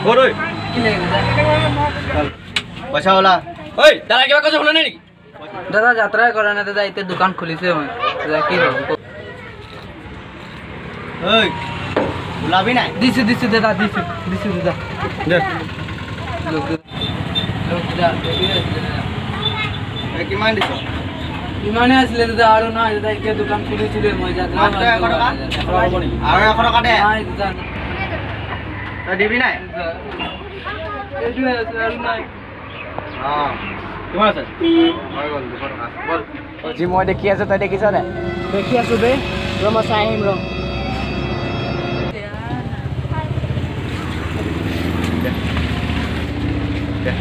ক'ত ঐ? কি লাগে দাদা? পইচা ওলা। ঐ দাদা, কিবা কৈছে শুনা নাই নেকি? দাদা, যাত্ৰাই কৰা নাই দাদা, এতিয়া দোকান খুলিছে মই দাদা, কি হ'ব? ঐ, ওলাবি নাই? দিছো দিছো দাদা, দিছো দিছো দাদা। দে। লওক দাদা, লওক দাদা, এইটোৱে আছিলে দাদা। এই কিমান দিছ? ইমানে আছিলে দাদা, আৰু নাই দাদা, এতিয়া দোকান খুলিছিলে মই, যাত্ৰা মাত্ৰ 100 টকা? আৰু 100 টকা দে। নাই দাদা। তই দিবি নাই? দাদা, এইটোৱে আছে, আৰু নাই। অঁ, কিমান আছে? হৈ গ'ল, 200 টকা, ব'ল। যি মই দেখি আছো, তই দেখিছ নে? দেখি আছো বে, ৰ, মই চাই আহিম ৰ। দে।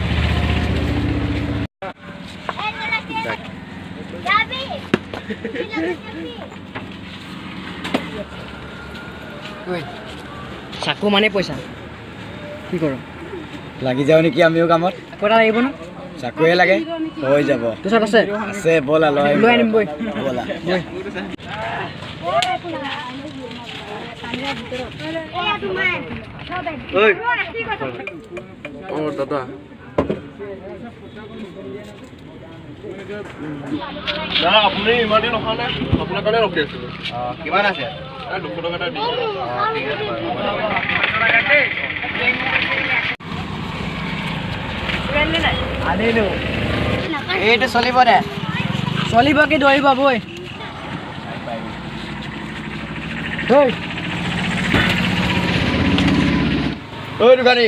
যাবি। চাকু মানে পইচা, কি কৰোঁ? লাগি যাওঁ নেকি আমিও কামত? আকৌ এটা লাগিব ন? চাকুৱে লাগে, হৈ যাব। তোৰ ওচৰত আছে? আছে, ব'লা লৈ আহিম। লৈ আনিম বৈ। ব'লা। বৈ। ঐ। অঁ দাদা। দাদা, আপুনি ইমান দিন অহা নাই, আপোনাৰ কাৰণে ৰখি আছিলোঁ। অঁ, কিমান আছে? এই 200 টকা এটা দিছোঁ। অঁ, ঠিক আছে বাৰু, হ'ব দে। আনিলো, এইটো চলিব দে। চলিব কি দৌৰিব, বৈ। ঐ। ঐ দোকানী।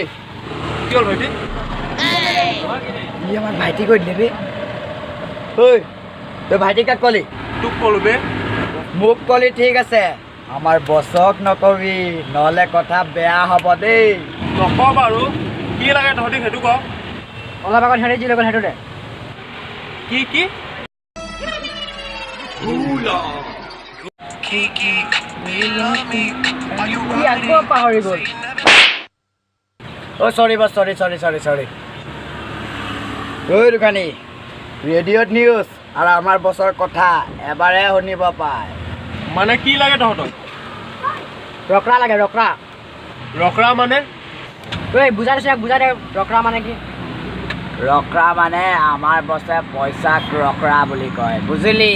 কি হ'ল ভাইটি? ই আমাৰ ভাইটি কৈ দিলে বে। ঐ, তই ভাইটি কাক কলি? তোক ক'লো বে। মোক কলি, ঠিক আছে, আমাৰ বছক নকবি, নহ'লে কথা বেয়া হ'ব দেই। নকওঁ বাৰু, কি লাগে তহঁতি সেইটো ক। অলপ আগত সিহঁতে যি লৈ গ'ল সেইটো দে। কি কি? ই আকৌ পাহৰি গ'ল। অ' sorry boss, sorry sorry sorry sorry. ঐ দোকানী, ৰেডিঅ'ত নিউজ আৰু আমাৰ বছৰ কথা এবাৰে শুনিব পায়। মানে কি লাগে তহঁতক? ৰকৰা লাগে, ৰকৰা। ৰকৰা মানে? ঐ, বুজাই দিছে, বুজাই দে, ৰকৰা মানে কি? ৰকৰা মানে আমাৰ বছে পইচাক ৰকৰা বুলি কয়, বুজিলি?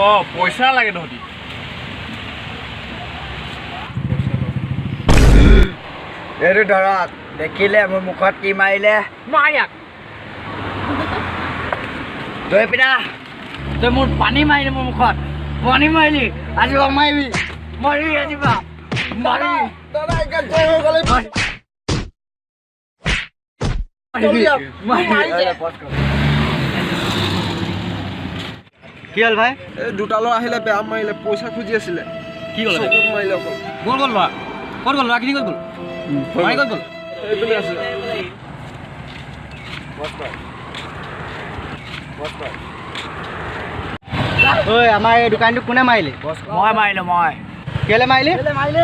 অঁ, পইচা লাগে তহঁতি? এইটো ধৰক, দেখিলে মোৰ মুখত কি মাৰিলে। মাৰ ইয়াক। তই পিতা। তই মোৰ পানী মাৰিলি, মোৰ মুখত পানী মাৰিলি, আজি মাৰিবি, মাৰিবি, আজি মাৰিবি। দাদা, হৈ গ'লে। মাৰিবি। কি হ'ল ভাই? এই দুটা ল'ৰা আহিলে, বেয়া মাৰিলে, পইচা খুজি আছিলে। কি ক'লে? চকুত মাৰিলে অকল। ক'ত গ'ল ল'ৰা? ক'ত গ'ল ল'ৰাখিনি? ক'ত গ'ল? মাৰি ক'ত গ'ল? এইপিনে আছে। ঐ, আমাৰ এই দোকানটো কোনে মাৰিলে? মই মাৰিলো, মই। কেলে মাৰিলি? মাৰিলে।